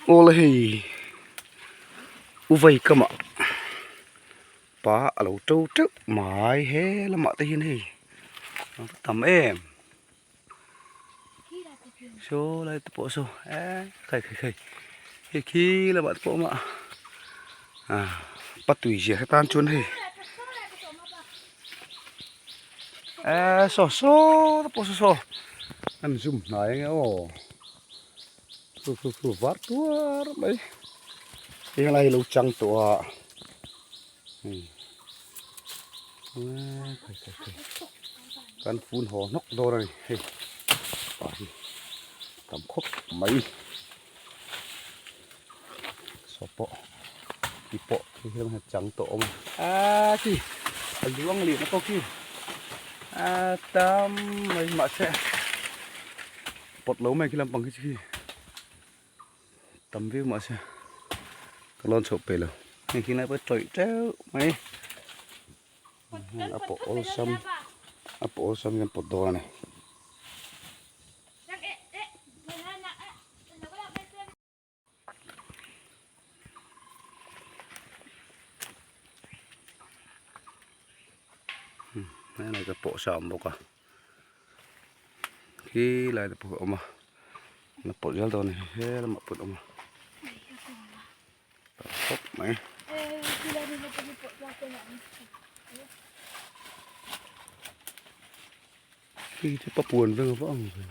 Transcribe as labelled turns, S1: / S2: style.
S1: Awle hei uvei kamah pa a lo to teuh mai he lamah te hian hei a va tam em saw lai te pawh saw eee khai khai khai hei khi lamah te pawh a awm a ah patui zia hre tan chuan hei eee saw saw te pawh saw saw an zum hnai ang e aw. Khu khu khu var tuar mai heng lai hi lo chang tawh a hei kan fun haw hnawk dawn a ni hei pa hi tam khawp mai saw pawh ti pawh khi hian a chang tawh awm a a khi a luang leh na pawh khi a tam mai mahse. Pawt lo mai khi lampang khi chu khi tam viau mahse ka lawn chhoh pe lo hei khi lai pawh tawih teuh mai a pawh awlsam a pawh awlsam hian pawt dawn a ni. Helai te pawh sa a awm bawk a khi lai te pawh a awm a la pawlh zel dawn a ni he lamah pawh a awm a tam khawp mai. Khi chu papuan veng a va ang ve.